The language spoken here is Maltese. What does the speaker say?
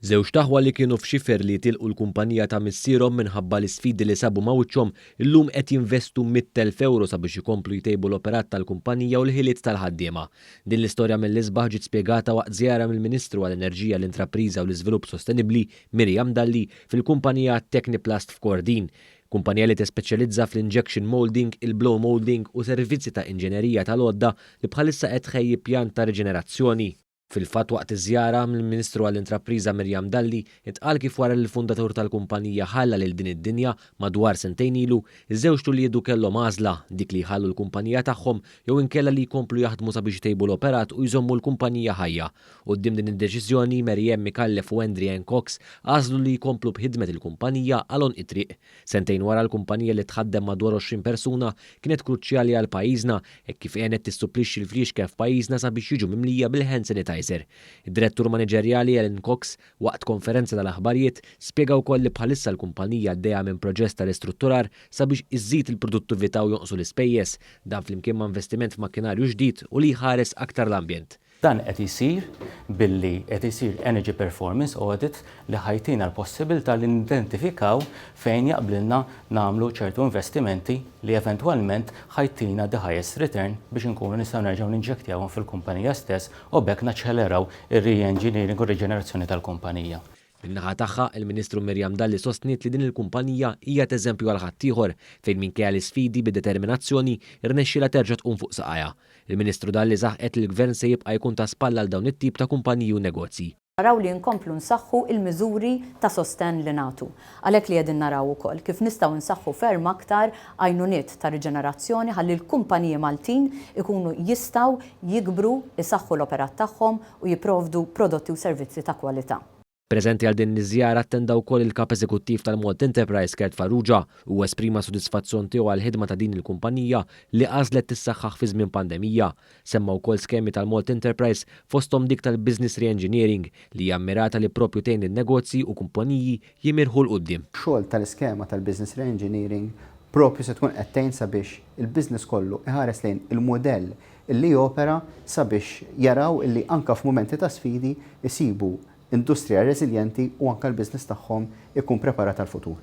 Żewġt aħwa li kienu f'xifer li jitilqu l-kumpanija ta' missierhom minħabba l-isfidi li sabu ma' wiċċhom, illum qed jinvestu €100,000 sabiex ikomplu jtejbu l-operat tal-kumpanija u l-ħiliet tal-ħaddiema. Din l-istorja mill-isbaħ ġiet spjegata waqt żjara mill-Ministru għall-Enerġija, l-Intrapriża u l-Iżvilupp Sostenibbli Miriam Dalli fil-kumpanija Techniplast f'Kordin. Kumpanija li tispeċjalizza fl-injection molding, il-blow molding u servizzi ta' inġinerija tal-għodda li bħalissa qed tħejji pjan ta' riġenerazzjoni. Fil-fatt, waqt iż-żjara mill-Ministru għall-Intrapriża Miriam Dalli, intqal kif wara li l-fundatur tal-kumpanija ħalla lil din id-dinja madwar sentejn ilu, iż-żewġt uliedu kellhom għażla, dik li jħallu l-kumpanija tagħhom jew inkella li jkomplu jaħdmu sabiex itejbu l-operat u jżommu l-kumpanija ħajja. Quddiem din id-deċiżjoni, Mary Ann Micallef u Andrian Cox għażlu li jkomplu b'ħidmet il-kumpanija għal għonq it-triq. Sentejn wara, l-kumpanija li tħaddem madwar 20 persuna kienet kruċjali għal pajjiżna hekk kif għenet tissupplixxi l-fliexken f'pajjiżna sabiex jiġu mimlija bil-hand sanitizer. Id-direttur maniġerjali Alan Cox, waqt konferenza tal-aħbarijiet, spjega wkoll li bħalissa l-kumpanija għaddejja minn proġess ta' ristrutturar sabiex iżżid il-produttività u jonqsu l-ispejjeż, dan flimkien ma' investiment f'makkinarju ġdid u li jħares aktar l-ambjent. Dan qed isir billi qed isir Energy Performance Audit li ħa jtina l-possibilità li nidentifikaw fejn jaqblilna nagħmlu ċertu investimenti li eventwalment ħa jtina the highest return biex inkunu nistgħu nerġgħu ninġektjawhom fil-kumpanija stess u b'hekk naċċeleraw ir-re-engineering u r-riġenerazzjoni tal-kumpanija. Min-naħa tagħha, il-Ministru Miriam Dalli sostniet li din il-kumpanija hija eżempju għal ħaddieħor fejn minkejja l-isfidi, bid-determinazzjoni rnexxielha terġa' tqum fuq saqajha. Il-Ministru Dalli saħqet li l-Gvern se jibqa' jkun ta' spalla għal dawn it-tip ta' kumpaniji u negozji. Naraw li nkomplu nsaħħu il-miżuri ta' sostenn li nagħtu. Għalhekk li qegħdin naraw ukoll kif nistgħu nsaħħu ferm aktar għajnuniet ta' riġenerazzjoni ħalli l-kumpaniji Maltin ikunu jistgħu jikbru, isaħħu l-operat tagħhom u jipprovdu prodotti u servizzi ta' kwalità. Preżenti għal din iż-żjara attenda wkoll il-Kap Eżekuttiv tal-Malta Enterprise Kurt Farrugia u esprima sodisfazzjon tiegħu għal ħidma ta' din il-kumpanija li għażlet tissaħħaħ fi żmien pandemija. Semma wkoll skemi tal-Malta Enterprise, fosthom dik tal-Business Reengineering, li hija mmirata li propju tgħin in-negozji u kumpaniji jimirħu 'l quddiem. Xogħol tal-iskema tal-Business Reengineering propju se tkun qed tgħin sabiex il-business kollu iħares lejn il-mudell illi jopera sabiex jaraw illi anka f'mumenti ta' sfidi jsibu industrija reżiljenti u anka l-business tagħhom ikun preparat għal-futur.